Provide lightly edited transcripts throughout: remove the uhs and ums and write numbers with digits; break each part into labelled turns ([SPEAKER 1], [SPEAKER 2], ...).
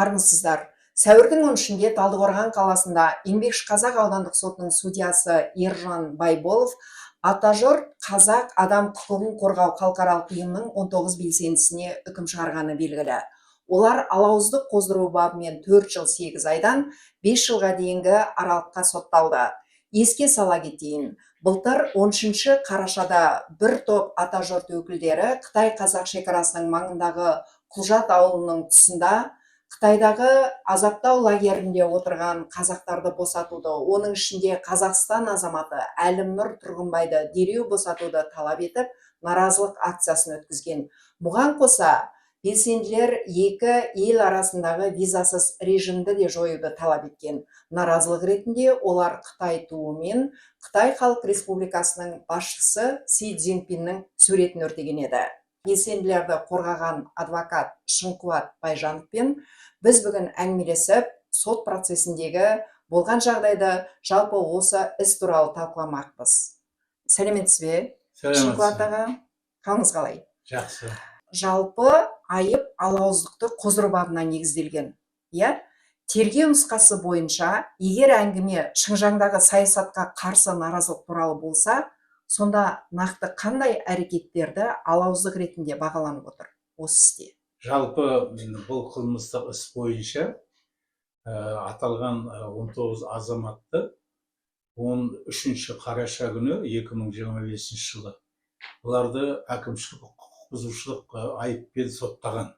[SPEAKER 1] Армысыздар! Сәуірдің 13-інде Талдықорған қаласында Еңбекшіқазақ аудандық сотының судьясы Ержан Байболов Атажұрт қазақ адам құқығын қорғау халықаралық ұйымының 19 белсендісіне үкім шығарғаны белгілі. Олар алауыздық қоздыру бабымен 4 жыл 8 айдан 5 жылға дейінгі аралыққа сотталды. Еске сала кетейін, былтыр 13 қарашада бір топ Атажұрт өкілдері Қытай-қазақ шекарасының маңындағы Құлжат ауылының тұсында Қытайдағы азаптау лагерінде отырған қазақтарды босатуды, оның ішінде Қазақстан азаматы Әлімнұр Тұрғынбайды дереу босатуды талап етіп, наразылық акциясын өткізген. Бұған қоса, белсенділер екі ел арасындағы визасыз режимді де жоюды талап еткен. Наразылық ретінде олар Қытай туы мен Қытай Халық Республикасының басшысы Си Цзиньпиннің суретін өртеген еді. Белсенділерді қорғаған адвокат Шынқуат Байжановпен біз бүгін әңгімелесіп, сот процесіндегі болған жағдайды, жалпы осы іс туралы талқыламақпыз. Сәлеметсіз бе, Шынқуат аға? Қалыңыз қалай?
[SPEAKER 2] Жақсы.
[SPEAKER 1] Жалпы, айып алауыздықты қоздыру бабына негізделген, иә? Тергеу нұсқасы бойынша, егер әңгіме Шыңжаңдағы саясатқа қарсы наразылық туралы болса, сонда нақты қандай әрекеттерді алауыздық ретінде бағаланып отыр осы істе?
[SPEAKER 2] Жалпы, енді бұл қылмыстық іс бойынша аталған 19 азаматты 13 қараша күні 2025 жылы бұларды әкімшілік құқық бұзушылық айыппен соттаған.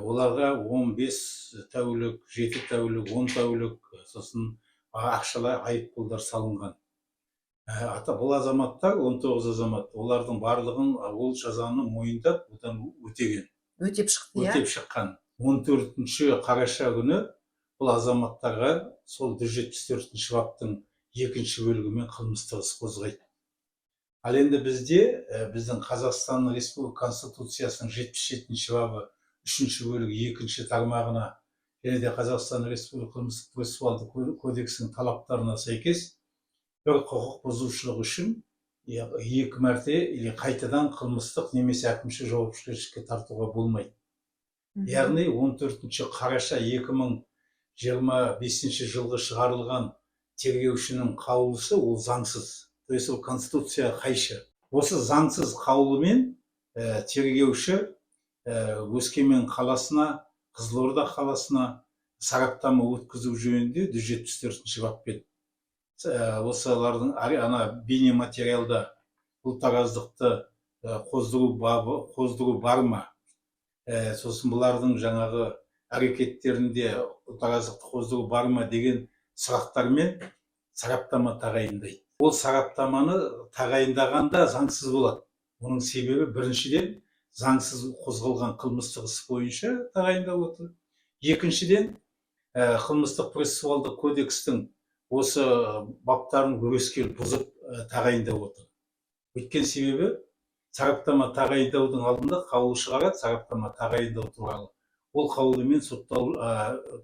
[SPEAKER 2] Оларға 15 тәулік, 7 тәулік, 10 тәулік, сосын ақшалай айыппұлдар салынған. Ата бұл азаматтар, 19 азамат, олардың барлығын ол жазаны мойындап, одан өтеген.
[SPEAKER 1] Өтеп шықты, иә?
[SPEAKER 2] Өтеп шыққан. 14 қараша күні бұл азаматтарға сол 174 баптың екінші бөлігімен қылмыстық іс қозғайды. Ал енді бізде біздің Қазақстан Республика Конституциясының 77 бабы, үшінші бөлігі, екінші тармағына және де Қазақстан Республика қылмыстық процессуалдық кодексінің талаптарына сәйкес, бір құқық бұзушылық үшін екі мәрте или қайтадан қылмыстық немесе әкімшілік жауапкершілікке тартуға болмайды. Яғни 14 қараша 2025 жылғы шығарылған тергеушінің қаулысы, ол заңсыз, то есть ол конституцияға қайшы. Осы заңсыз қаулымен тергеуші Өскемен қаласына, Қызылорда қаласына сараптама өткізу жөнінде 174 баппен осылардың ана бейнематериалда ұлтараздықты қоздыру бабы, қоздыру бар ма, сосын бұлардың жаңағы әрекеттерінде ұлтараздықты қоздыру бар ма деген сұрақтармен сараптама тағайындайды. Ол сараптаманы тағайындағанда заңсыз болады. Оның себебі, біріншіден, заңсыз қозғалған қылмыстық іс бойынша тағайындап отыр, екіншіден, қылмыстық процессуалдық кодекстің осы баптарын өрескел бұзып тағайындап отыр. Өйткені себебі, сараптама тағайындаудың алдында қаулы шығарады сараптама тағайындау туралы. Ол қаулымен соттау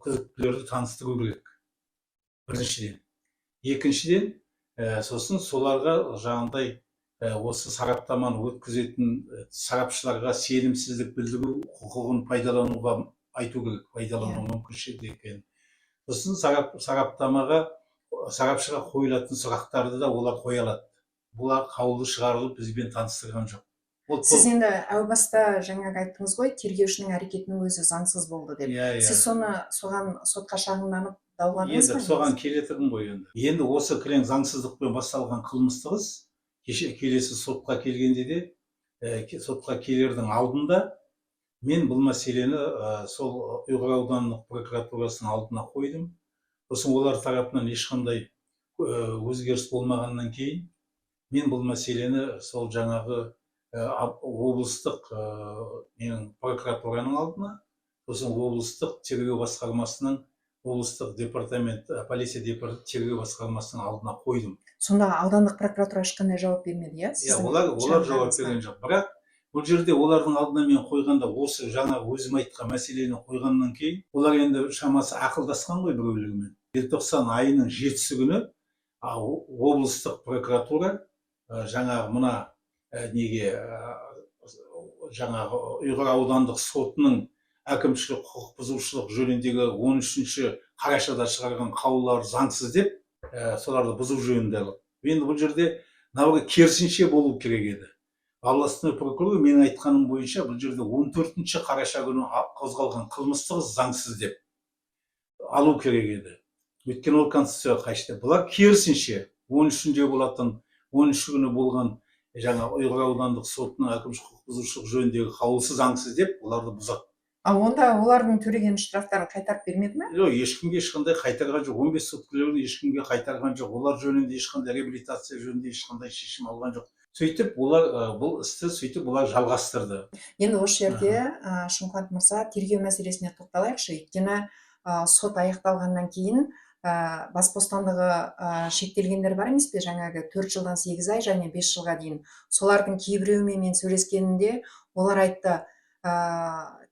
[SPEAKER 2] күдіктілерді таныстыру керек біріншіден, екіншіден, сосын соларға жаңағындай осы сараптаманы өткізетін сарапшыларға сенімсіздік білдіру құқығын пайдалануға айту керек, пайдалану мүмкіншілігі екенін. Сосын сараптамаға, сарапшыға қойылатын сұрақтарды да олар қоя алады. Бұлар қаулы шығарылып, бізбен таныстырған жоқ. Ол
[SPEAKER 1] Сіз енді әу баста жаңағы айттыңыз ғой, тергеушінің әрекетінің өзі заңсыз болды деп.
[SPEAKER 2] Иә.
[SPEAKER 1] Сіз соны, соған сотқа шағымданып, дауландыңыз
[SPEAKER 2] Енді
[SPEAKER 1] ба?
[SPEAKER 2] соған келетінмін ғой. Енді осы кілең заңсыздықпен басталған қылмыстық іс кеше келесі сотқа келгенде де, сотқа келердің алдында мен бұл мәселені сол Ұйғыр аудандық прокуратурасының алдына қойдым. Сосын олар тарапынан ешқандай өзгеріс болмағаннан кейін, мен бұл мәселені сол жаңағы облыстық менің прокуратураның алдына, сосын облыстық тергеу басқармасының, облыстық департамент полиция тергеу басқармасының алдына қойдым.
[SPEAKER 1] Сонда аудандық прокуратура ешқандай жауап бермеді, иә?
[SPEAKER 2] Иә.
[SPEAKER 1] Сіздің
[SPEAKER 2] Олар жауап
[SPEAKER 1] шағымдарыңызға?
[SPEAKER 2] берген жоқ. Бірақ бұл жерде олардың алдына мен қойғанда, осы жаңа өзім айтқан мәселені қойғаннан кейін, олар енді шамасы ақылдасқан ғой біреулермен. Желтоқсан айының 7-сі күні облыстық прокуратура жаңағы мына неге, жаңағы Ұйғыр аудандық сотының Әкімшілік құқық бұзушылық жөніндегі 13 қарашада шығарған қаулылар заңсыз деп, соларды бұзу жөнінде. Енді бұл жерде наоборот, керісінше болу керек еді. Областной прокурор менің айтқаным бойынша бұл жерде 14 қараша күні қозғалған қылмыстық іс заңсыз деп алу керек еді, өйткені ол конституцияға қайшы деп. Бұлар керісінше, 13-інде болатын, 13 күні болған жаңа Ұйғыр аудандық сотының әкімшілік құқық бұзушылық жөніндегі қаулысы заңсыз деп, оларды бұзады.
[SPEAKER 1] А онда олардың төлеген штрафтарын қайтарып бермеді ме?
[SPEAKER 2] Жоқ, ешкімге ешқандай қайтарған жоқ. 15 соткілерін ешкімге қайтарған жоқ. Олар жөнінде ешқандай реабилитация жөнінде ешқандай шешім алған жоқ. Сөйтіп олар бұл істі сөйтіп олар жалғастырды.
[SPEAKER 1] Енді осы жерде, Шымқант мырза, тергеу мәселесіне тоқталайықшы. Өйткені сот аяқталғаннан кейін бас бостандығы шектелгендер бар емес пе, жаңағы 4 жылдан 8 ай және 5 жылға дейін. Солардың кейбіреуімен мен сөйлескенімде, олар айтты: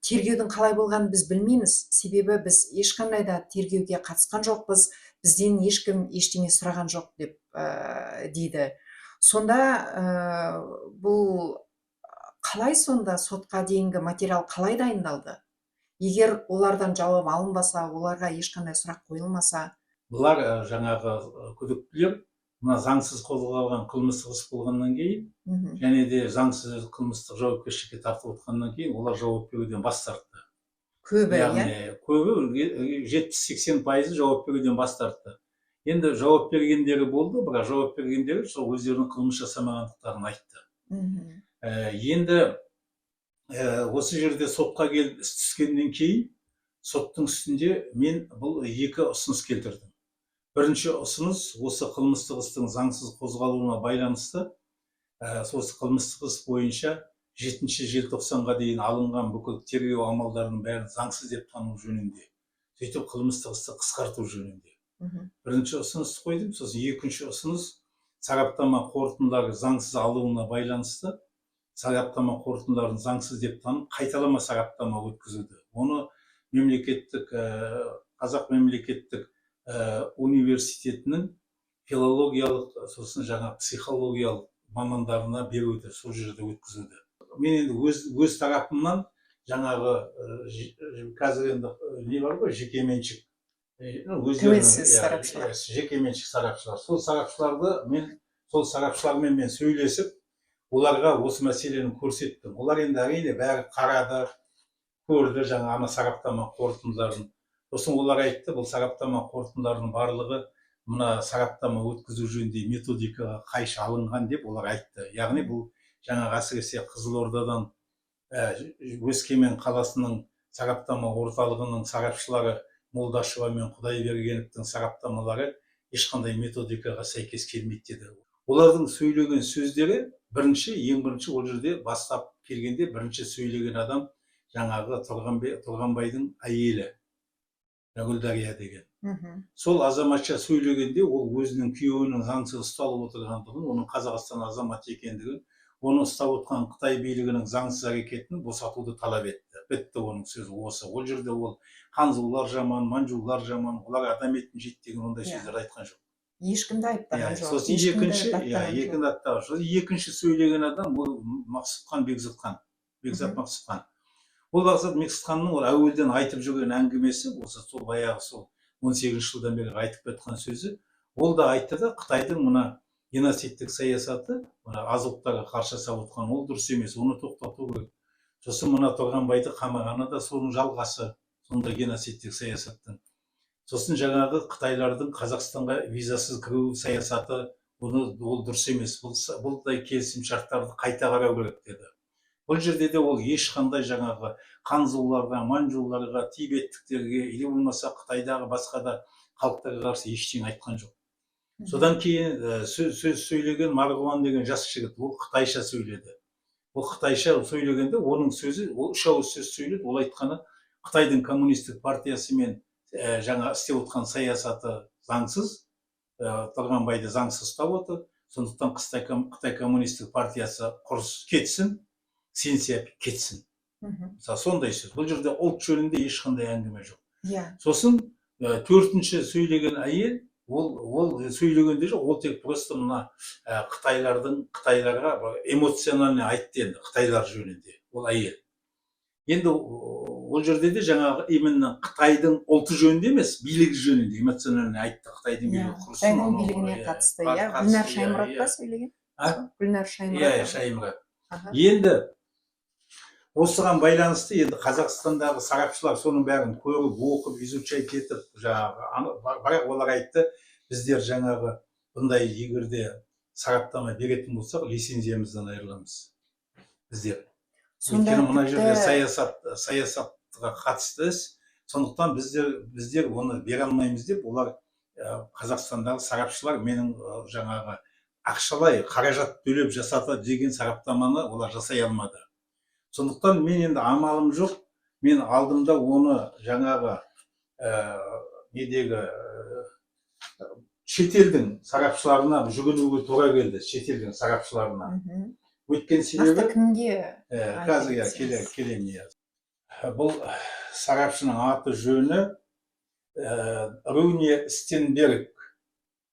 [SPEAKER 1] «Тергеудің қалай болғанын біз білмейміз, себебі біз ешқандай да тергеуге қатысқан жоқпыз, бізден ешкім ештеңе сұраған жоқ», – деп дейді. Сонда бұл қалай, сонда сотқа дейінгі материал қалай дайындалды, егер олардан жауап алынбаса, оларға ешқандай сұрақ қойылмаса?
[SPEAKER 2] Бұлар жаңағы күдіктілер мына заңсыз қозғалған қылмыстық іс болғаннан кейін және де заңсыз қылмыстық жауапкершілікке тартып отқаннан кейін олар жауап беруден бас тартты.
[SPEAKER 1] Көбі, иә.
[SPEAKER 2] Яғни көбі, 70-80%-ы жауап беруден бас тартты. Енді жауап бергендері болды, бірақ жауап бергендері сол өздерінің қылмыс жасамағандықтарын айтты. Енді осы жерде сотқа келіп іс түскеннен кейін, соттың үстінде мен бұл екі ұсыныс келтірдім. Бірінші ұсыныс: осы қылмыстық істің заңсыз қозғалуына байланысты осы қылмыстық іс бойынша 7 желтоқсанға дейін алынған бүкіл тергеу амалдарының бәрін заңсыз деп тану жөнінде, сөйтіп қылмыстық істі қысқарту жөнінде бірінші ұсыныс қойдым. Сосын екінші ұсыныс: сараптама қорытындылары заңсыз алуына байланысты сараптама қорытындыларын заңсыз деп танып, қайталама сараптама өткізуді, оны мемлекеттік Қазақ мемлекеттік университетінің филологиялық, сосын жаңа психологиялық мамандарына беруді, сол жерде өткізуді. Мен енді өз тарапымнан жаңағы қазір енді не бар ғой, жекеменшік ну, өздерінің,
[SPEAKER 1] Тәуелсіз
[SPEAKER 2] иә,
[SPEAKER 1] сарапшылар.
[SPEAKER 2] Иә, жекеменшік сарапшылар. Сол сарапшыларды мен, сол сарапшылармен мен сөйлесіп, оларға осы мәселені көрсеттім. Олар енді, әрине, бәрі қарады, көрді жаңа ана сараптама қорытындыларын. Сосын олар айтты: бұл сараптама қорытындыларының барлығы мына сараптама өткізу жөнінде методикаға қайшы алынған деп олар айтты. Яғни бұл жаңағы әсіресе Қызылордадан Өскемен қаласының сараптама орталығының сарапшылары Молдашева мен Құдайбергеновтің сараптамалары ешқандай методикаға сәйкес келмейді деді. Олардың сөйлеген сөздері, бірінші, ең бірінші ол жерде бастап келгенде бірінші сөйлеген адам жаңағы Тұрғанбайдың әйелі Гүлдария деген. Сол азаматша сөйлегенде, ол өзінің күйеуінің заңсыз ұсталып отырғандығын, оның Қазақстан азаматы екендігін, оны ұстап отқан Қытай билігінің заңсыз әрекетін босатуды талап етті. Бітті, оның сөзі осы. Ол жерде ол ханзулар жаман, манжулар жаман, олар адам етін жейді деген ондай сөздер айтқан жоқ.
[SPEAKER 1] Ешкімді айыптаған жоқ,
[SPEAKER 2] Сосын
[SPEAKER 1] ешкімді
[SPEAKER 2] екінші, иә,
[SPEAKER 1] даттаған жоқ.
[SPEAKER 2] Екінші аттаған. Сосын екінші сөйлеген адам ол Мақсұтхан Бекзатхан, Бекзат Мақсұтхан. Ол Бекзат Мақсұтханның ол әуелден айтып жүрген әңгімесі осы, сол баяғы сол 18 жылдан бері айтып жатқан сөзі. Ол да айтты да, Қытайдың мына геноцидтік саясаты, мына аз ұлттарға қарсы жасап отқан, ол дұрыс емес, оны тоқтату керек. Сосын мына Тұрғанбайды қамағаны да соның жалғасы, сондай геноцидтік саясаттың. Сосын жаңағы қытайлардың Қазақстанға визасыз кіру саясаты, оны, ол дұрыс емес, бұл бұлдай келісім шарттарды қайта қарау керек деді. Бұл жерде де ол ешқандай жаңағы ханзуларға, манжуларға, тибеттіктерге или болмаса Қытайдағы басқа да халықтарға қарсы ештеңе айтқан жоқ. Содан кейін сөз сөйлеген Марғұлан деген жас жігіт, ол қытайша сөйледі. Ол қытайша сөйлегенде, оның сөзі, ол үш ауыз сөз сөйледі. Ол айтқаны: Қытайдың коммунистік партиясымен жаңа істеп отқан саясаты заңсыз, Тұрғанбайды заңсыз ұстап отыр, сондықтан Қытай коммунистік партиясы құрыс кетсін, Син Цзяпин кетсін. Мысалы, сондай сөз. Бұл жерде ұлт жөнінде ешқандай әңгіме жоқ. Сосын төртінші сөйлеген әйел, ол сөйлегенде жоқ, ол тек просто мына қытайлардың, қытайларға бір эмоциональный айтты енді қытайлар жөнінде ол әйел. Енді ол жерде де жаңағы именно Қытайдың ұлты жөнінде емес, билігі жөнінде эмоционально айтты, Қытайдың билігі құрысын,
[SPEAKER 1] Қытайдың
[SPEAKER 2] анау,
[SPEAKER 1] билігіне
[SPEAKER 2] иә,
[SPEAKER 1] қатысты, иә.
[SPEAKER 2] қатысты,
[SPEAKER 1] Гүлнар
[SPEAKER 2] иә,
[SPEAKER 1] Шаймұрат
[SPEAKER 2] иә.
[SPEAKER 1] па сөйлеген?
[SPEAKER 2] А?
[SPEAKER 1] Гүлнар
[SPEAKER 2] Иә,
[SPEAKER 1] Шаймұрат.
[SPEAKER 2] Иә, Шаймұрат.
[SPEAKER 1] Аха.
[SPEAKER 2] Енді осыған байланысты енді Қазақстандағы сарапшылар соның бәрін көріп, оқып, изучать етіп жаңағы, бірақ олар айтты: біздер жаңағы бұндай егер де сараптама беретін болсақ, лицензиямыздан айырыламыз біздер.
[SPEAKER 1] Сонда
[SPEAKER 2] Өйткені мына жерде
[SPEAKER 1] тіпті
[SPEAKER 2] саясатқа қатысты іс, сондықтан біздер оны бере алмаймыз деп олар, Қазақстандағы сарапшылар менің жаңағы ақшалай қаражат төлеп жасатады деген сараптаманы олар жасай алмады. Сондықтан мен енді амалым жоқ, мен алдымда оны жаңағы недегі шетелдің сарапшыларына жүгінуге тура келді, шетелдің сарапшыларына. Өйткені
[SPEAKER 1] Нақты
[SPEAKER 2] себебі
[SPEAKER 1] кімге
[SPEAKER 2] Қазір, иә,
[SPEAKER 1] айтып
[SPEAKER 2] келе
[SPEAKER 1] кетсеңіз.
[SPEAKER 2] Келемін, иә. Бұл сарапшының аты жөні Руне Стенберг,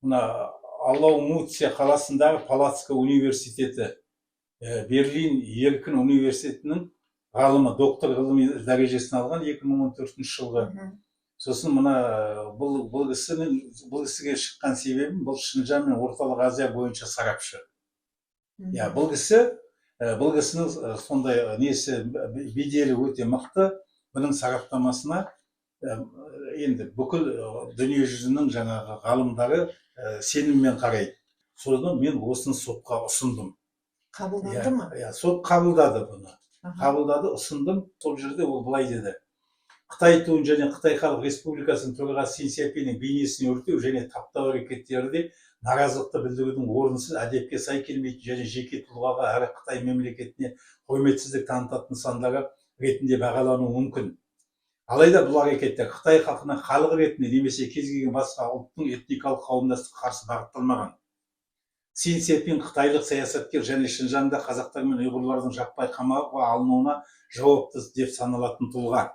[SPEAKER 2] мына Оломуце қаласындағы Палацка университеті, Берлин еркін университетінің ғалымы, доктор ғылыми дәрежесін алған 2014 жылғы. Сосын мына бұл кісіге шыққан себебім, бұл Шынжаң мен Орталық Азия бойынша сарапшы. Иә, бұл кісінің сондай несі, беделі өте мықты. Бұның сараптамасына енді бүкіл дүние жүзінің жаңағы ғалымдары сеніммен қарайды. Содан мен осыны сотқа ұсындым.
[SPEAKER 1] Қабылданды
[SPEAKER 2] Иә,
[SPEAKER 1] ма?
[SPEAKER 2] иә, сот қабылдады бұны. Қабылдады, ұсындым. Сол жерде ол былай деді: Қытай туын және Қытай Халық Республикасының төрағасы Си Цзиньпиннің бейнесін өртеу және таптау әрекеттері де наразылықты білдірудің орынсыз, әдепке сай келмейтін және жеке тұлғаға әрі Қытай мемлекетіне құрметсіздік танытатын нысандары ретінде бағалануы мүмкін. Алайда бұл әрекеттер Қытай халқына халық ретінде немесе кез келген басқа ұлттың, этникалық қауымдастыққа қарсы бағытталмаған. Си Цзиньпин қытайлық саясаткер және Шынжаңда қазақтар мен ұйғырлардың жаппай қамауға алынуына жауапты деп саналатын тұлға.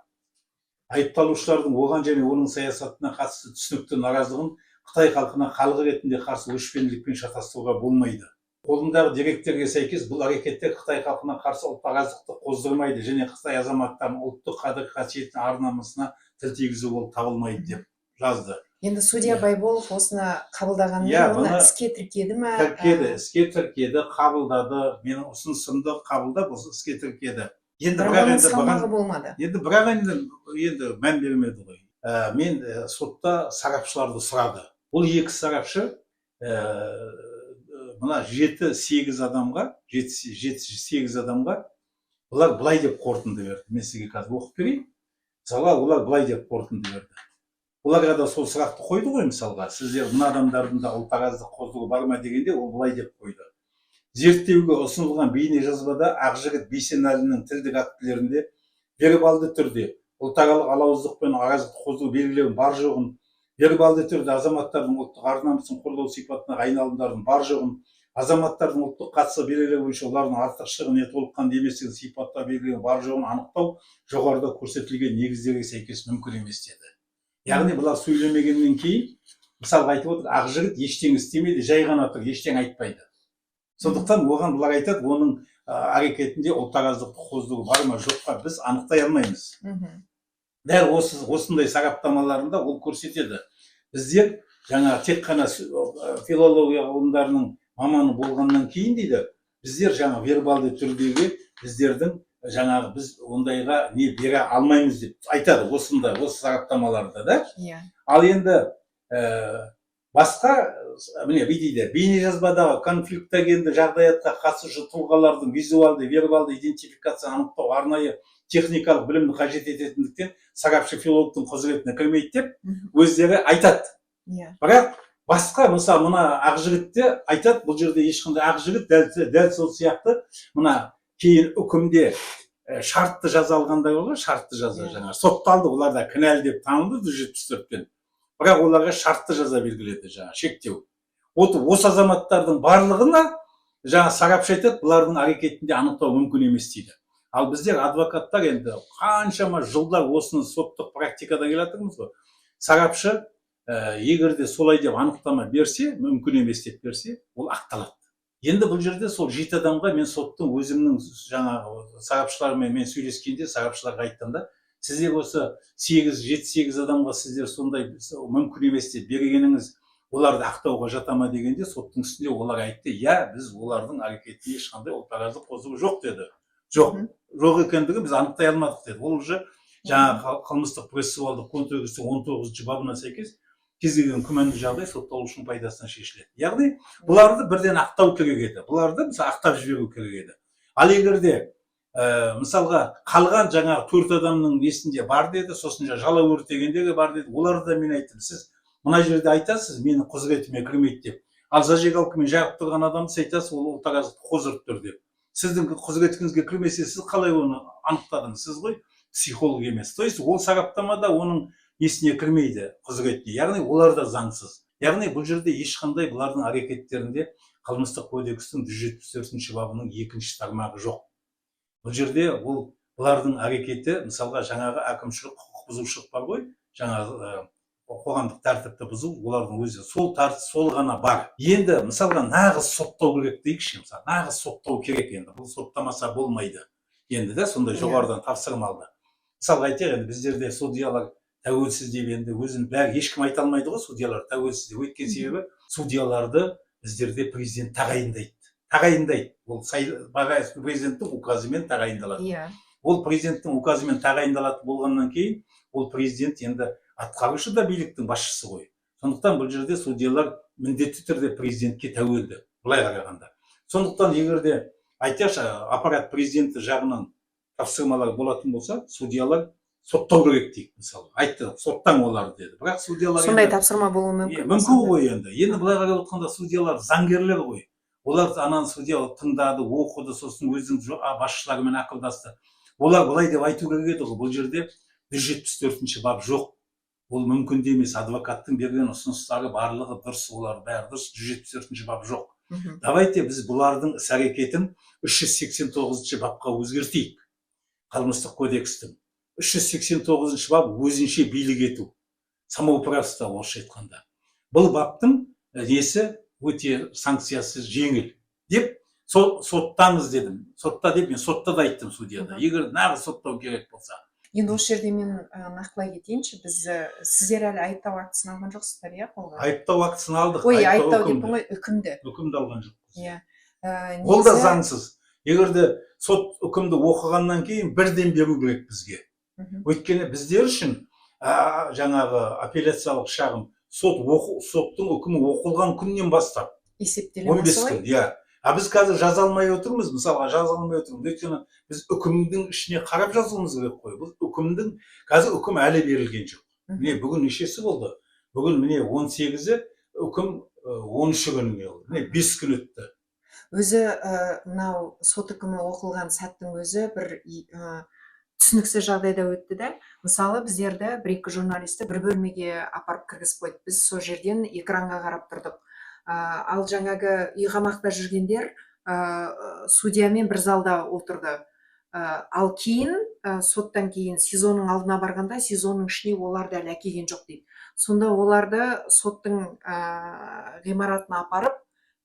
[SPEAKER 2] Айыпталушылардың оған және оның саясатына қатысты түсінікті наразылығын Қытай халқына халық ретінде қарсы өшпенділікпен шатастыруға болмайды. Қолымдағы деректерге сәйкес, бұл әрекеттер Қытай халқына қарсы ұлт араздықты қоздырмайды және Қытай азаматтарының ұлттық қадір қасиетіне, ар намысына тіл тигізу болып табылмайды деп жазды.
[SPEAKER 1] Енді судья Байболов осыны қабылдағанымен,
[SPEAKER 2] Иә,
[SPEAKER 1] оны
[SPEAKER 2] бұны
[SPEAKER 1] іске тіркеді ма?
[SPEAKER 2] Тіркеді, іске тіркеді, қабылдады. Менің ұсынысымды қабылдап, осы іске тіркеді. Енді
[SPEAKER 1] Бірақ
[SPEAKER 2] бірақ
[SPEAKER 1] оның
[SPEAKER 2] енді бұған
[SPEAKER 1] салмағы болмады.
[SPEAKER 2] Енді бірақ енді мән бермеді ғой. Мен сотта сарапшыларды сұрады. Бұл екі сарапшы мына жеті сегіз адамға, жеті сегіз адамға бұлар былай деп қорытынды берді. Мен сізге қазір оқып берейін. Мысалға, олар былай деп қорытынды берді. Оларға да сол сұрақты қойды ғой, мысалға, сіздер мына адамдардың да ұлтараздық қоздыру бар ма дегенде, ол былай деп қойды: зерттеуге ұсынылған бейнежазбада Ақжігіт Бейсенәлінің тілдік актілерінде вербалды түрде ұлтаралық алауыздық пен араздықты қоздыру белгілерінің бар жоғын, вербалды түрде азаматтардың ұлттық ар намысын қорлау сипатындағы айналымдардың бар жоғын, азаматтардың ұлттық қатысы белгілері бойынша олардың артықшылығы не толыққанды еместігін сипаттау белгілерінің бар жоғын анықтау жоғарыда көрсетілген негіздерге сәйкес мүмкін емес деді. Яғни бұлар сөйлемегеннен кейін, мысалға, айтып отыр, Ақжігіт ештеңе істемейді, жай ғана тұр, ештеңе айтпайды. Сондықтан оған бұлар айтады, оның әрекетінде ұлтараздықты қоздыру бар ма, жоқ па, біз анықтай алмаймыз. Дәл осындай сараптамаларында ол көрсетеді. Біздер жаңа тек қана филология ғылымдарының маманы болғаннан кейін, дейді, біздер жаңа вербалды түрдегі біздердің жаңағы біз ондайға не бере алмаймыз деп айтады осындай осы сараптамаларда да. Ал енді басқа міне, бүй дейді: бейнежазбадағы конфликтогенді жағдаятқа қатысушы тұлғалардың визуалды, вербалды идентификацияны анықтау арнайы техникалық білімді қажет ететіндіктен, сарапшы филологтың құзыретіне кірмейді деп өздері айтады. Бірақ басқа, мысалы, мына Ақжігітте айтады, бұл жерде ешқандай Ақжігіт дәл сол сияқты мына кейін үкімде шартты жаза алғандар бар ғой, шартты жаза. Жаңағы сотталды, олар да кінәлі деп танылды 174-пен, бірақ оларға шартты жаза белгіледі, жаңағы шектеу. Вот осы азаматтардың барлығына жаңа сарапшы айтады, бұлардың әрекетінде анықтау мүмкін емес дейді. Ал біздер, адвокаттар, енді қаншама жылдар осыны соттық практикада келе жатырмыз ғой. Сарапшы егер де солай деп анықтама берсе, мүмкін емес деп берсе, ол ақталады. Енді бұл жерде сол жеті адамға мен соттың, өзімнің жаңағы сарапшылармен мен сөйлескенде, сарапшыларға айттым да: сіздер осы сегіз, жеті, сегіз адамға сіздер сондай мүмкін емес деп бергеніңіз оларды ақтауға жата ма дегенде, соттың үстінде олар айтты: иә, біз олардың әрекетіне ешқандай ұлтараздық қозығы жоқ деді. Жоқ, жоқ екендігін біз анықтай алмадық деді. Ол уже жаңағы қылмыстық процессуалдық кодекстің 19-бабына сәйкес кез келген күмәнді жағдай сотталушының пайдасына шешіледі. Яғни бұларды бірден ақтау керек еді, бұларды, мысалы, ақтап жіберу керек еді. Ал егер де мысалға, қалған жаңағы төрт адамның несінде бар деді, сосын жаңағы жала өртегендегі бар деді. Оларды да мен айттым: сіз мына жерде айтасыз, менің құзыретіме кірмейді деп, ал зажигалкамен жағып тұрған адамды сіз айтасыз, ол ұлтараздықты қоздырып тұр деп. Сіздің құзыретіңізге кірмесе, сіз қалай оны анықтадыңыз? Сіз ғой психолог емес. То есть ол сараптама да оның несіне кірмейді, құзыретіне. Яғни олар да заңсыз. Яғни бұл жерде ешқандай бұлардың әрекеттерінде қылмыстық кодекстің 174-бабының екінші тармағы жоқ. Бұл жерде ол бұлардың әрекеті, мысалға, жаңағы әкімшілік құқық бұзушылық бар ғой, жаңағы қоғамдық тәртіпті бұзу, олардың өзі сол сол ғана бар. Енді, мысалға, нағыз соттау керек дейікші, мысалы, нағыз соттау керек. Енді бұл соттамаса болмайды енді да, сондай жоғарыдан тапсырма алды. Мысалға, айтайық, енді біздерде судьялар тәуелсіз деп енді өзін бәрі, ешкім айта алмайды ғой судьялар тәуелсіз деп. Өйткені себебі судьяларды біздерде президент тағайындайды. Ол президенттің указымен тағайындалады. Ол президенттің указымен тағайындалатын болғаннан кейін, ол президент енді атқарушы да биліктің басшысы ғой. Сондықтан бұл жерде судьялар міндетті түрде президентке тәуелді былай қарағанда. Сондықтан егер де, айтайықшы, аппарат президенті жағынан тапсырмалар болатын болса, судьялар соттау керек дейік, мысалы, айтты, соттаң оларды деді. Бірақ судьялар
[SPEAKER 1] Сондай
[SPEAKER 2] енді-
[SPEAKER 1] тапсырма болуы мүмкін
[SPEAKER 2] Иә,
[SPEAKER 1] ба
[SPEAKER 2] мүмкін
[SPEAKER 1] сонда?
[SPEAKER 2] ғой. Енді былай қарап отқанда, судьялар заңгерлер ғой. Олар ананы, судья тыңдады, оқыды, сосын өзінің басшыларымен ақылдасты. Олар былай деп айту керек еді ғой: бұл жерде 174-бап жоқ, ол мүмкін де емес, адвокаттың берген ұсыныстары барлығы дұрыс, олар бәрі дұрыс, 174-бап жоқ. Давайте біз бұлардың іс әрекетін 389-бапқа өзгертейік қылмыстық кодекстің. 389-бап өзінше билік ету, самоуправство орысша айтқанда. Бұл баптың несі өте, санкциясы жеңіл деп, сол соттаңыз дедім. Сотта деп мен сотта да айттым, судьяда, егер нағыз соттау керек болса.
[SPEAKER 1] Енді осы жерде мен нақтылай кетейінші. Біз сіздер әлі айыптау актісін алған жоқсыздар, иә, қолға?
[SPEAKER 2] Айыптау актісін алдық.
[SPEAKER 1] Ой, айыптау
[SPEAKER 2] үкімді.
[SPEAKER 1] деппін ғой, үкімді.
[SPEAKER 2] Үкімді алған жоқпыз.
[SPEAKER 1] Иә.
[SPEAKER 2] Ол да
[SPEAKER 1] Негізі-
[SPEAKER 2] заңсыз. Егер де сот үкімді оқығаннан кейін бірден беру керек бізге. Өйткені біздер үшін жаңағы апелляциялық шағым сот оқу, соттың үкімі оқылған күннен бастап
[SPEAKER 1] Есептеле ма
[SPEAKER 2] 15
[SPEAKER 1] солай?
[SPEAKER 2] күн, иә. А біз қазір жаза алмай отырмыз, мысалға, жаза алмай отырмыз, өйткені біз үкімдің ішіне қарап жазуымыз керек қой. Бұл үкімдің, қазір үкім әлі берілген жоқ. Міне, бүгін нешесі болды? Бүгін, міне, 18-і, үкім 13-і күні болды. Міне, 5 күн өтті.
[SPEAKER 1] Өзі мынау сот үкімі оқылған сәттің өзі бір түсініксіз жағдайда өтті да. Мысалы, біздерді, бір екі журналисті бір бөлмеге апарып кіргізіп қойды. Біз сол жерден экранға қарап тұрдық. Ал жаңағы үй қамақта жүргендер судьямен бір залда отырды. Ал кейін соттан кейін СИЗО-ның алдына барғанда, СИЗО-ның ішіне оларды әлі әкелген жоқ дейді. Сонда оларды соттың ғимаратына апарып,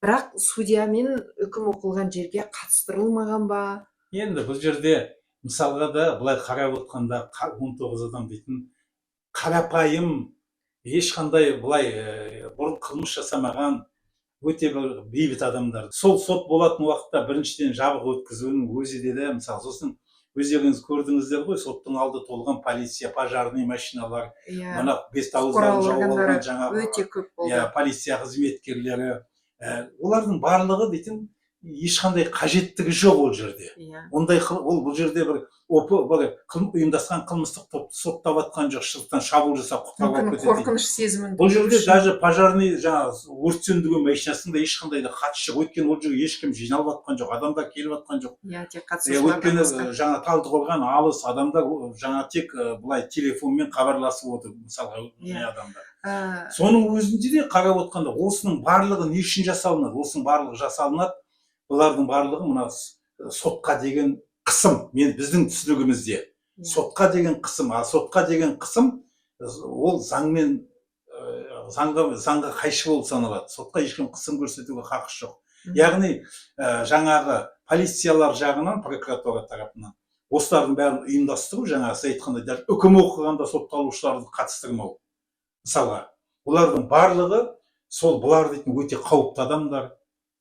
[SPEAKER 1] бірақ судьямен үкім оқылған жерге қатыстырылмаған ба?
[SPEAKER 2] Енді бұл жерде, мысалға да, былай қарап отқанда, 19 адам дейтін қарапайым, ешқандай былай бұрын қылмыс жасамаған, өте бір бейбіт адамдар. Сол сот болатын уақытта біріншіден жабық өткізуінің өзі де да, мысалы, сосын өздеріңіз көрдіңіздер ғой, соттың алды толған полиция, пожарный машиналар, мына бет
[SPEAKER 1] құқық
[SPEAKER 2] ауыздарын
[SPEAKER 1] қорғау
[SPEAKER 2] жауып
[SPEAKER 1] органдары
[SPEAKER 2] алған жаңағы
[SPEAKER 1] өте көп болды.
[SPEAKER 2] Иә, полиция қызметкерлері, олардың барлығы дейтін ешқандай қажеттігі жоқ ол жерде. Ондай ол бұл жерде бір ОП, бір ұйымдасқан қылмыстық топты соттап жатқан жоқ, сырттан шабуыл жасап құтқарып
[SPEAKER 1] Мүмкін,
[SPEAKER 2] алып кетеді дейді.
[SPEAKER 1] қорқыныш сезімін
[SPEAKER 2] Бұл жерде
[SPEAKER 1] тудыру үшін.
[SPEAKER 2] даже пожарный, жаңағы өрт сөндіру машинасының да ешқандай да қатысы жоқ, өйткені ол жерге ешкім жиналып жатқан жоқ, адамдар келіп жатқан жоқ.
[SPEAKER 1] Иә, тек
[SPEAKER 2] Иә,
[SPEAKER 1] қатысушылардан
[SPEAKER 2] өйткені
[SPEAKER 1] басқа.
[SPEAKER 2] Жаңа Талдықорған алыс, адамдар жаңа тек былай телефонмен хабарласып отыр, мысалға, не адамдар. Соның өзінде де қарап отқанда, осының барлығы не үшін жасалынады? Осының барлығы жасалынады, бұлардың барлығы мына сотқа деген қысым, мен біздің түсінігімізде. Сотқа деген қысым. А сотқа деген қысым ол заңмен заңға қайшы болып саналады. Сотқа ешкім қысым көрсетуге хақысы жоқ. Яғни жаңағы полициялар жағынан, прокуратура тарапынан осылардың бәрін ұйымдастыру, жаңағы сіз айтқандай, даже үкім оқығанда сотталушыларды қатыстырмау, мысалға, олардың барлығы сол, бұлар дейтін өте қауіпті адамдар,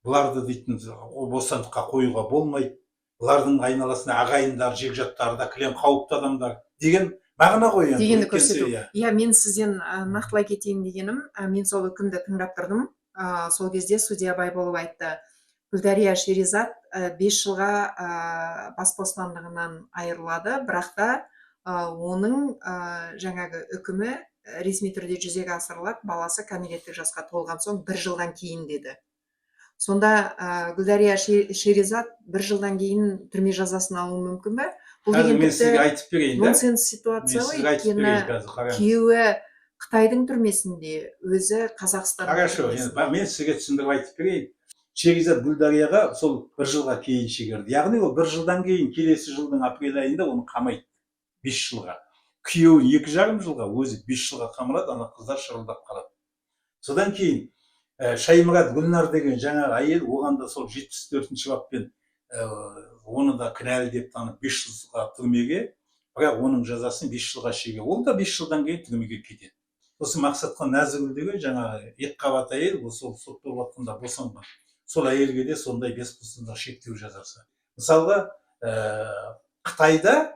[SPEAKER 2] бұларды дейтін бостандыққа қоюға болмайды, бұлардың айналасында ағайындар, жекжаттары да кілең қауіпті адамдар деген мағына ғой енді.
[SPEAKER 1] Дегенді
[SPEAKER 2] Өйткені
[SPEAKER 1] көрсету.
[SPEAKER 2] Иә.
[SPEAKER 1] Иә, мен сізден нақтылай кетейін дегенім, мен сол үкімді тыңдап тұрдым. Сол кезде судья Байболов айтты: Гүлдария Шеризат 5 жылға бас бостандығынан айырылады, бірақ та оның жаңағы үкімі ресми түрде жүзеге асырылады баласы кәмелеттік жасқа толған соң бір жылдан кейін деді. Сонда Гүлдария Шеризат бір жылдан кейін түрме жазасын алуы мүмкін бе? Бұл
[SPEAKER 2] Қазір
[SPEAKER 1] деген
[SPEAKER 2] мен сізге
[SPEAKER 1] тіпті
[SPEAKER 2] айтып берейін да.
[SPEAKER 1] нонсенс
[SPEAKER 2] Мен
[SPEAKER 1] ситуация ғой,
[SPEAKER 2] сізге айтып
[SPEAKER 1] өйткені
[SPEAKER 2] берейін қазір, қараңыз.
[SPEAKER 1] күйеуі Қытайдың түрмесінде, өзі Қазақстанның
[SPEAKER 2] Хорошо, енді
[SPEAKER 1] түрмесінде.
[SPEAKER 2] мен сізге түсіндіріп айтып берейін. Шеризат Гүлдарияға сол бір жылға кейін шегерді, яғни ол бір жылдан кейін, келесі жылдың апрель айында оны қамайды 5 жылға. Күйеуін 2,5 жылға, өзі 5 жылға қамалады. Ана қыздар шырылдап қалады. Содан кейін Шаймұрат Гүлнар деген жаңағы әйел, оған да сол 74-баппен оны да кінәлі деп танып, 5 жылға түрмеге, бірақ оның жазасын 5 жылға шеге, ол да 5 жылдан кейін түрмеге кетеді. Сосын Мақсатхан Нәзігүл деген жаңағы екіқабат әйел, ол сол сот болып жатқанда босанған, сол әйелге де сондай бес бостандық шектеу жазасы. Мысалға, Қытайда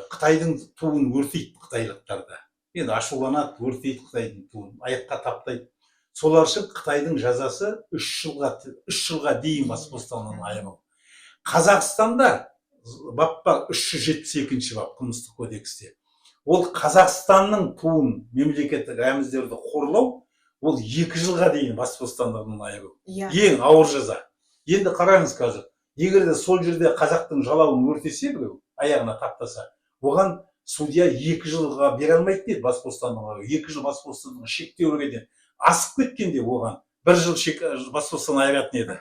[SPEAKER 2] қытайдың туын өртейді қытайлықтарда, енді ашуланады, өртейді қытайдың туын, аяққа таптайды. Солар үшін Қытайдың жазасы 3 жылға, 3 жылға дейін бас бостандығынан айыру. Қазақстанда бап бар, 372-бап қылмыстық кодексте. Ол Қазақстанның туын, мемлекеттік рәміздерді қорлау, ол 2 жылға дейін бас бостандығынан айыру. Ең ауыр жаза. Енді қараңыз, қазір егер де сол жерде қазақтың жалауын өртесе біреу, аяғына таптаса, оған судья 2 жылға бере алмайтын еді бас бостандығын. 2 жыл бас бостандығын шектеу береді, асып кеткенде оған бір жыл бас бостандығынан айыратын еді.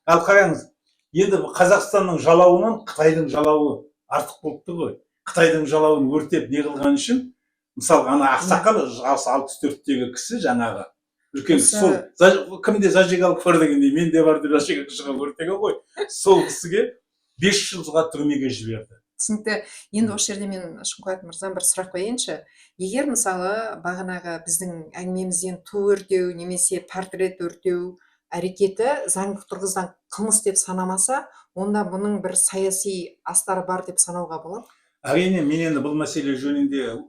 [SPEAKER 2] Ал қараңыз, енді Қазақстанның жалауынан Қытайдың жалауы артық болып тұр ғой. Қытайдың жалауын өртеп не қылған үшін, мысалға, ана ақсақал, жасы 64-тегі кісі, жаңағы үлкен кісі, сол кімде зажигалка бар дегендей, менде бар деп зажигалка шығарып өртеген ғой, сол кісіге 5 жылға түрмеге жіберді.
[SPEAKER 1] Түсінікті. Енді осы жерде мен, Шынқуат мырзам, бір сұрақ қояйыншы. Егер, мысалы, бағанағы біздің әңгімемізден ту өртеу немесе портрет өртеу әрекеті заңдық тұрғыдан қылмыс деп санамаса, онда бұның бір саяси астары бар деп санауға болады?
[SPEAKER 2] Әрине. Мен енді бұл мәселе жөнінде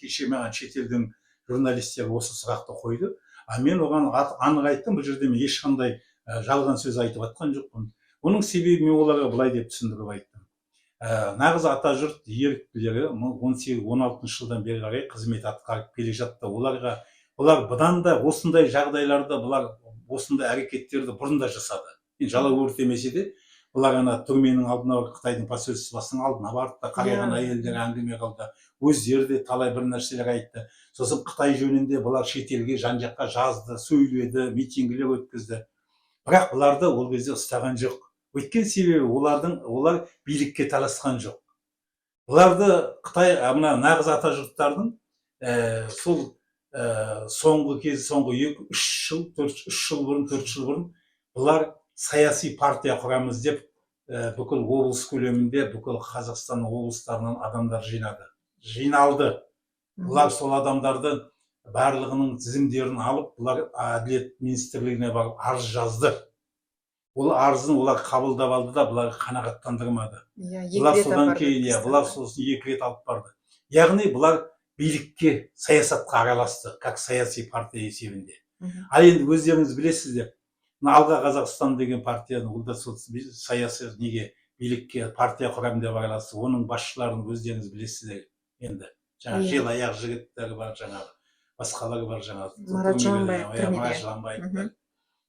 [SPEAKER 2] кеше маған шетелдің журналистері осы сұрақты қойды, а мен оған анық айттым: бұл жерде мен ешқандай жалған сөз айтып жатқан жоқпын. Оның себебі, мен оларға былай деп түсіндіріп айттым: нағыз атажұрт еріктілері 18-16 жылдан бері қарай қызмет атқарып келе жатты. Олар бұдан да осындай жағдайларда, бұлар осындай әрекеттерді бұрын да жасады. Енді жалау өртемесе де, бұлар ана түрменің алдына барып, Қытайдың посольствосының алдына барды да, қараған әйелдер әңгіме қылды, өздері де талай бір нәрселер айтты. Сосын Қытай жөнінде бұлар шетелге, жан жаққа жазды, сөйледі, митингілер өткізді. Бірақ бұларды ол кезде ұстаған жоқ. Өйткені себебі олар билікке таласқан жоқ. Бұларды Қытай, мына нағыз атажұрттардың сол соңғы кез, соңғы 2-3 жыл, 4, 3 жыл бұрын, 4 жыл бұрын бұлар саяси партия құрамыз деп, бүкіл облыс көлемінде, бүкіл Қазақстанның облыстарынан адамдар жинады, жиналды. Бұлар сол адамдарды барлығының тізімдерін алып, бұлар әділет министрлігіне барып арыз жазды. Ол арызын олар қабылдап алды да, бұлар қанағаттандырмады.
[SPEAKER 1] Иә, екі
[SPEAKER 2] Бұлар
[SPEAKER 1] рет
[SPEAKER 2] содан
[SPEAKER 1] апарды
[SPEAKER 2] кейін, иә, бұлар сосын екі рет алып барды. Яғни бұлар билікке, саясатқа араласты как саяси партия есебінде. Ал енді өздеріңіз білесіздер, мына «Алға Қазақстан» деген партияны, ол да сол саяси неге, билікке, партия құрамын деп араласты. Оның басшыларын өздеріңіз білесіздер енді, жаңағы жел аяқ жігіттер бар, жаңағы басқалар бар, жаңағы
[SPEAKER 1] Марат Жыланбаев
[SPEAKER 2] иә,
[SPEAKER 1] түрмеде.
[SPEAKER 2] Марат Жыланбаев.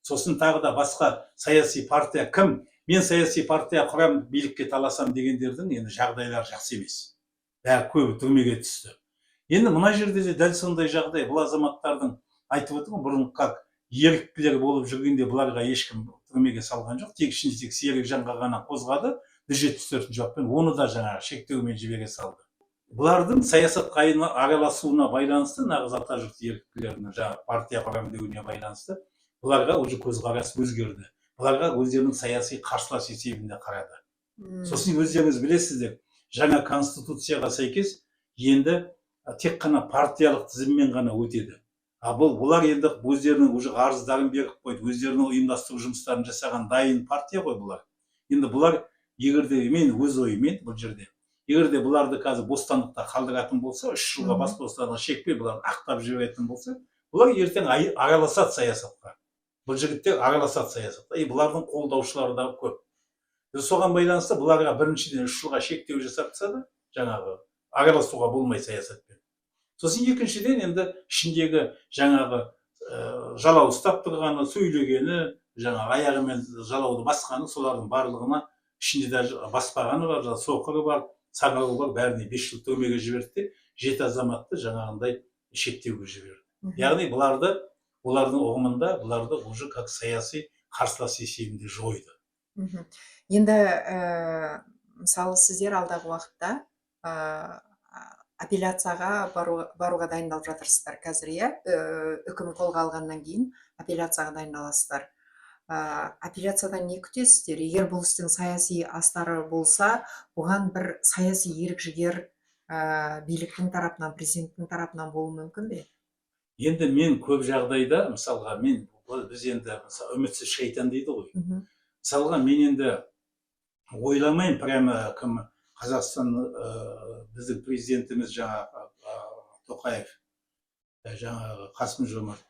[SPEAKER 2] Сосын тағы да басқа саяси партия, кім мен саяси партия құрам, билікке таласам дегендердің енді жағдайлары жақсы емес, бәрі, көбі түрмеге түсті. Енді мына жерде де дәл сондай жағдай. Бұл азаматтардың, айтып отырмын, бұрын как еріктілер болып жүргенде бұларға ешкім түрмеге салған жоқ, тек ішінде тек Серік Жанға ғана қозғады 174-баппен, оны да жаңағы шектеумен жібере салды. Бұлардың саясатқа араласуына байланысты, нағыз атажұрт еріктілерінің жаңағы партия құрамын деуіне байланысты. Бұларға уже көзқарас өзгерді, бұларға өздерінің саяси қарсылас есебінде қарады. Сосын өздеріңіз білесіздер, жаңа конституцияға сәйкес енді тек қана партиялық тізіммен ғана өтеді. А бұл бұлар енді өздерінің уже арыздарын беріп қойды, өздерінің ұйымдастыру жұмыстарын жасаған дайын партия ғой бұлар. Енді бұлар егер де, мен өз ойым бұл жерде, егер де бұларды қазір бостандықта қалдыратын болса, 3 жылға бас бостандығы шекпей бұларды ақтап жіберетін болса, бұлар ертең араласады саясатқа. Бұл жігіттер араласады саясатқа, и бұлардың қолдаушылары да көп. Соған байланысты бұларға біріншіден 3 жылға шектеу жасап тастады, жаңағы араласуға болмайды саясатпен. Сосын екіншіден, енді ішіндегі жаңағы жалау ұстап тұрғаны, сөйлегені, жаңағы аяғымен жалауды басқаны, солардың барлығына, ішінде даже баспағаны бар, жаңағы соқыры бар, саңырауы бар, бәріне 5 жыл түрмеге жіберді де, жеті азаматты жаңағындай шектеуге жіберді. Яғни бұларды, олардың ұғымында бұларды уже как саяси қарсылас есебінде жойды.
[SPEAKER 1] Енді мысалы, сіздер алдағы уақытта апелляцияға баруға дайындалып жатырсыздар қазір, иә? Үкім қолға алғаннан кейін апелляцияға дайындаласыздар. Апелляциядан не күтесіздер? Егер бұл істің саяси астары болса, бұған бір саяси ерік жігер биліктің тарапынан, президенттің тарапынан болуы мүмкін бе?
[SPEAKER 2] Енді мен көп жағдайда, мысалға, мен біз енді, мысалы, үмітсіз шайтан дейді ғой. Мысалға, мен енді ойламаймын прямо кім, Қазақстан, біздің президентіміз жаңағы Тоқаев, жаңағы Қасым Жомарт,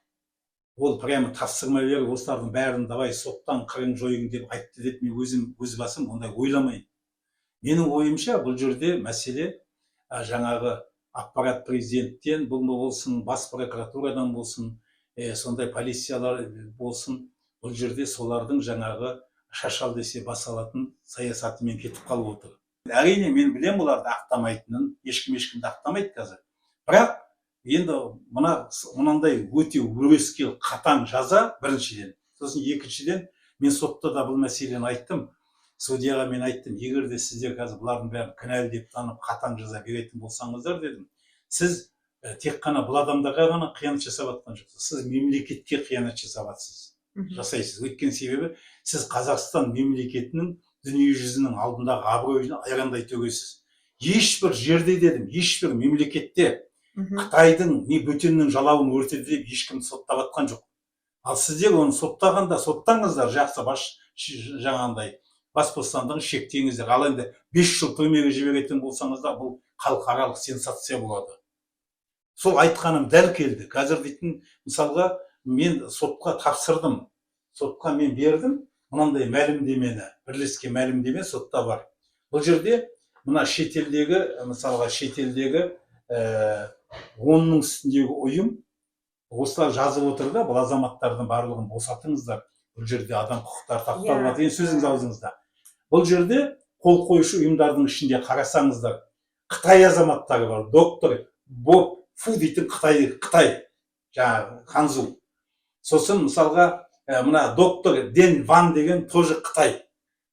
[SPEAKER 2] ол прямо тапсырма беріп, осылардың бәрін давай соттан қырын жойың деп айтты деп мен өзім, өз басым ондай ойламаймын. Менің ойымша, бұл жерде мәселе жаңағы аппарат президенттен бұл болсын, бас прокуратурадан болсын, сондай полициялар болсын, бұл жерде солардың жаңағы шаш ал десе бас алатын саясатымен кетіп қалып отыр. Әрине, мен білемін оларды ақтамайтынын, ешкім ешкімді ақтамайды қазір. Бірақ енді мынандай өте өрескел қатаң жаза біріншіден. Сосын екіншіден, мен сотта да бұл мәселені айттым. Судьяға мен айттым: егер де сіздер қазір бұлардың бәрін кінәлі деп танып, қатаң жаза беретін болсаңыздар, дедім, сіз тек қана бұл адамдарға ғана қиянат жасап жатқан жоқсыз, сіз мемлекетке қиянат жасап жатсыз, жасайсыз. Өйткені себебі сіз Қазақстан мемлекетінің дүние жүзінің алдындағы абыройын айрандай төгесіз. Ешбір жерде, дедім, ешбір мемлекетте қытайдың не бөтеннің жалауын өртеді деп ешкім соттап жатқан жоқ. Ал сіздер оны соттағанда, соттаңыздар, жақсы, бас жаңағындай бас бостандығын шектеңіздер. Ал енді 5 жыл түрмеге жіберетін болсаңыздар, бұл халықаралық сенсация болады. Сол айтқаным дәл келді қазір дейтін. Мысалға, мен сотқа тапсырдым, сотқа мен бердім мынандай мәлімдемені, бірлескен мәлімдеме сотта бар. Бұл жерде мына шетелдегі, мысалға, шетелдегі 10-ның үстіндегі ұйым, осылар жазып отыр да, бұл азаматтардың барлығын босатыңыздар, бұл жерде адам құқықтары тапталып жатыр. Енді сөзіңіз аузыңызда. Бұл жерде қол қоюшы ұйымдардың ішінде қарасаңыздар, қытай азаматтары бар. Доктор Боб Фу дейтін қытай, қытай жаңағы Ханзу. Сосын мысалға, мына доктор Ден Ван деген тоже қытай.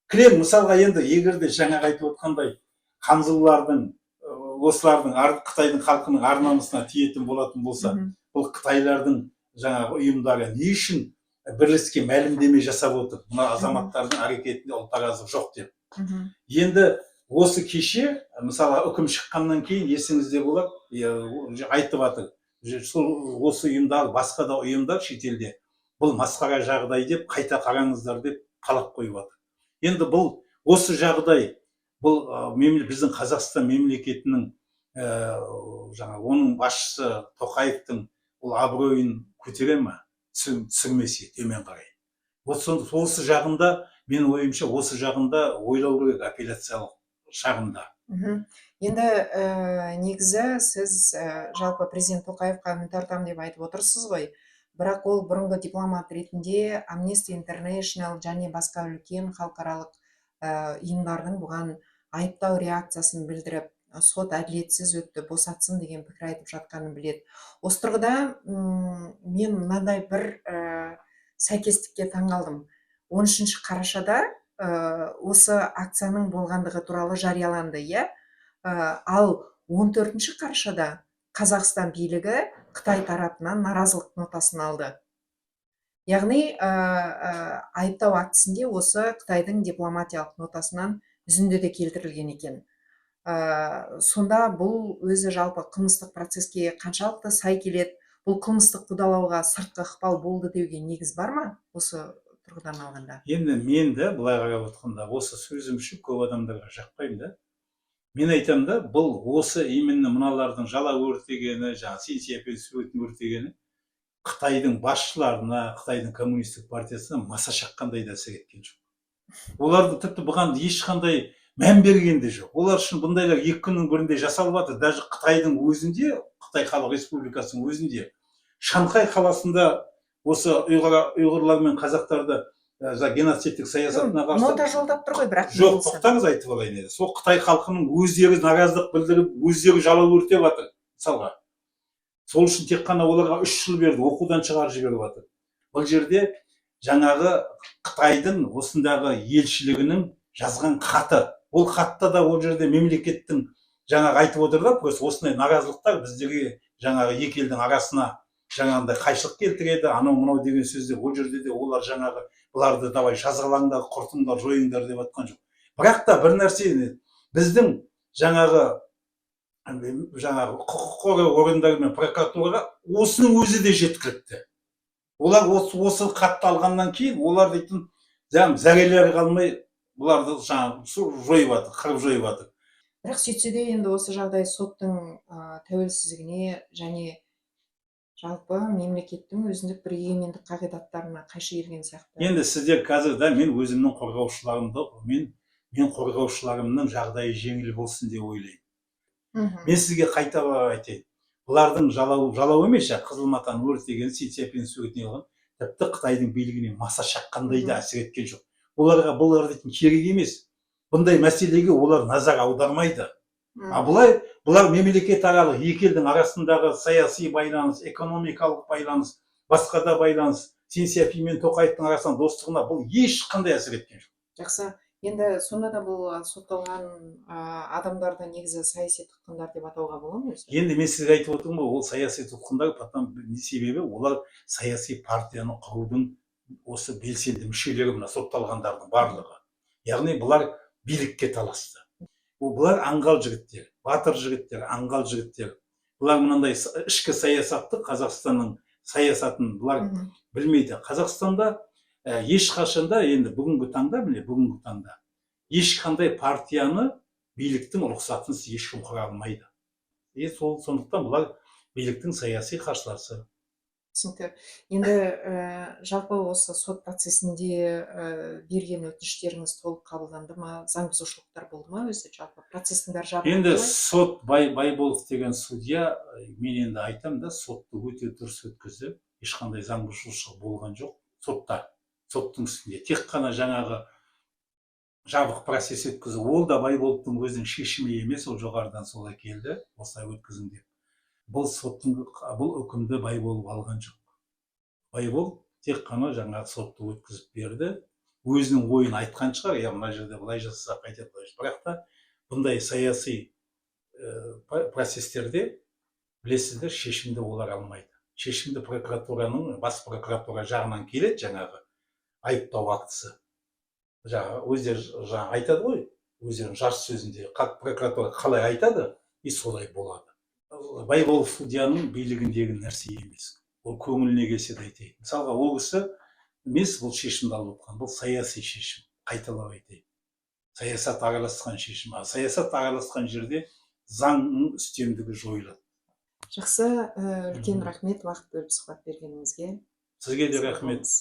[SPEAKER 2] Кілең, мысалға, енді егер де жаңағы айтып отқандай ханзулардың, осылардың қытайдың халқының ар намысына тиетін болатын болса, бұл қытайлардың жаңағы ұйымдары не үшін бірлескен мәлімдеме жасап отыр, мына азаматтардың әрекетінде ұлтараздық жоқ деп? Енді осы кеше, мысалы, үкім шыққаннан кейін, есіңізде болар, иә, уже айтып жатыр. Уже сол осы ұйымдар, басқа да ұйымдар шетелде бұл масқара жағдай деп, қайта қараңыздар деп талап қойып жатыр. Енді бұл осы жағдай, бұл біздің Қазақстан мемлекетінің, жаңа оның басшысы Тоқаевтың ол абыройын көтере ма, түсірмесе төмен қарай? Вот осы жағында, менің ойымша, осы жағында ойлау керек апелляциялық шағында.
[SPEAKER 1] Енді негізі сіз жалпы президент Тоқаевқа үміт артамын деп айтып отырсыз ғой. Бірақ ол бұрынғы дипломат ретінде Amnesty International және басқа үлкен халықаралық ұйымдардың бұған айыптау реакциясын білдіріп, сот әділетсіз өтті, босатсын деген пікір айтып жатқанын біледі. Осы тұрғыда мен мынандай бір сәйкестікке таңғалдым. 13 қарашада осы акцияның болғандығы туралы жарияланды, иә? Ал 14 қарашада Қазақстан билігі Қытай тарапынан наразылық нотасын алды. Яғни айыптау актісінде осы Қытайдың дипломатиялық нотасынан үзінді де келтірілген екен. Сонда бұл өзі жалпы қылмыстық процеске қаншалықты сай келеді? Бұл қылмыстық қудалауға сыртқы ықпал болды деуге негіз бар ма осы тұрғыдан алғанда?
[SPEAKER 2] Енді мен де былай қарап отқанда, осы сөзім үшін көп адамдарға жақпаймын да. Мен айтамын да, бұл осы именно мыналардың жала өртегені, жаңағы Си Цзиньпин суретін өртегені Қытайдың басшыларына, Қытайдың коммунистік партиясына маса шаққандай да әсер еткен жоқ. Олардың тіпті бұған ешқандай мән берген де жоқ. Олар үшін бұндайлар екі күннің бірінде жасалып жатыр. Даже Қытайдың өзінде, Қытай Халық Республикасының өзінде, Шанхай қаласында осы ұйғырлар мен қазақтарды геноцидтік саясатына қарсы
[SPEAKER 1] Нота жолдап тұр ғой, бірақ не
[SPEAKER 2] Жоқ,
[SPEAKER 1] болса да.
[SPEAKER 2] тоқтаңыз, айтып алайын енді. Сол Қытай халқының өздері наразылық білдіріп, өздері жалау өртеп жатыр мысалға. Сол үшін тек қана оларға 3 жыл берді, оқудан шығарып жіберіп жатыр. Бұл жерде жаңағы Қытайдың осындағы елшілігінің жазған хаты. Ол хатта да, ол жерде мемлекеттің жаңағы айтып отыр да, просто осындай наразылықтар біздерге, жаңағы екі елдің арасына жаңағындай қайшылық келтіреді, анау мынау деген сөздер. Ол жерде де олар жаңағы бұларды давай жазалаңдар, құртыңдар, жойыңдар деп жатқан жоқ. Бірақ та бір нәрсе, біздің жаңағы құқық қорғау органдары мен прокуратураға осының өзі де жеткілікті. Олар осы хатты алғаннан кейін олар дейтін жаңағы зәрелері қалмай, бұларды жаңағы жойып жатыр, қырып жойып жатыр.
[SPEAKER 1] Бірақ сөйтсе де, енді осы жағдай соттың тәуелсіздігіне және жалпы мемлекеттің өзіндік бір егемендік қағидаттарына қайшы келген сияқты.
[SPEAKER 2] Енді сіздер қазір да, мен өзімнің қорғаушыларымды, мен қорғаушыларымның жағдайы жеңіл болсын деп ойлаймын. Мен сізге қайта айтайын, бұлардың жалау емес, жаңағы қызыл матаны өртеген, Си Цзиньпин суретін қойған, тіпті Қытайдың билігіне маса шаққандай да әсер еткен жоқ оларға. Бұлар дейтін керек емес, бұндай мәселеге олар назар аудармайды. А былай, бұлар мемлекетаралық, екі елдің арасындағы саяси байланыс, экономикалық байланыс, басқа да байланыс, Си Цзиньпин мен Тоқаевтың арасында достығына бұл ешқандай әсер еткен жоқ.
[SPEAKER 1] Жақсы, енді сонда да бұл сотталған адамдарды негізі саяси тұтқындар деп атауға бола ма өзі?
[SPEAKER 2] Енді мен сізге айтып отырмын ғой, ол саяси тұтқындар, потом не себебі олар саяси партияны құрудың осы белсенді мүшелері, мына сотталғандардың барлығы. Яғни бұлар билікке таласты. Ол бұлар аңғал жігіттер, батыр жігіттер, аңғал жігіттер. Бұлар мынандай ішкі саясатты, Қазақстанның саясатын бұлар білмейді. Қазақстанда ешқашанда, енді бүгінгі таңда, міне, бүгінгі таңда ешқандай партияны биліктің рұқсатынсыз ешкім құра алмайды. И сол сондықтан бұлар биліктің саяси қарсыласы.
[SPEAKER 1] Түсінікті. Енді жалпы осы сот процесінде берген өтініштеріңіз толық қабылданды ма? Заң бұзушылықтар болды ма өзі? Жалпы процестің бәрі жабық
[SPEAKER 2] Енді
[SPEAKER 1] болды ғой?
[SPEAKER 2] Сот, Байболов деген судья, мен енді айтамын да, сотты өте дұрыс өткізді. Ешқандай заң бұзушылық болған жоқ сотта, соттың үстінде. Тек қана жаңағы жабық процесс өткізу, ол да Байболовтың өзінің шешімі емес, ол жоғарыдан солай келді, осылай өткізің деп. Бұл соттың, бұл үкімді Байболов алған жоқ. Байболов тек қана жаңағы сотты өткізіп берді. Өзінің ойын айтқан шығар, иә, мына жерде былай жасасақ қайтеді, былай. Бірақ та бұндай саяси процестерде, білесіздер, шешімді олар алмайды. Шешімді прокуратураның, бас прокуратура жағынан келеді жаңағы айыптау актісі. Жаңағы өздері жаңа айтады ғой өздерінің жарты сөзінде, как прокуратура қалай айтады, и солай болады. Байболов судьяның билігіндегі нәрсе емес, ол көңіліне келсе де айтайын. Мысалға, ол кісі емес бұл шешімді алып отқан, бұл саяси шешім, қайталап айтайын, саясат араласқан шешім. А саясат араласқан жерде заңның үстемдігі жойылады.
[SPEAKER 1] Жақсы, үлкен рахмет уақыт бөліп сұхбат бергеніңізге.
[SPEAKER 2] Сізге де
[SPEAKER 1] Сау
[SPEAKER 2] рахмет.
[SPEAKER 1] болыңыз.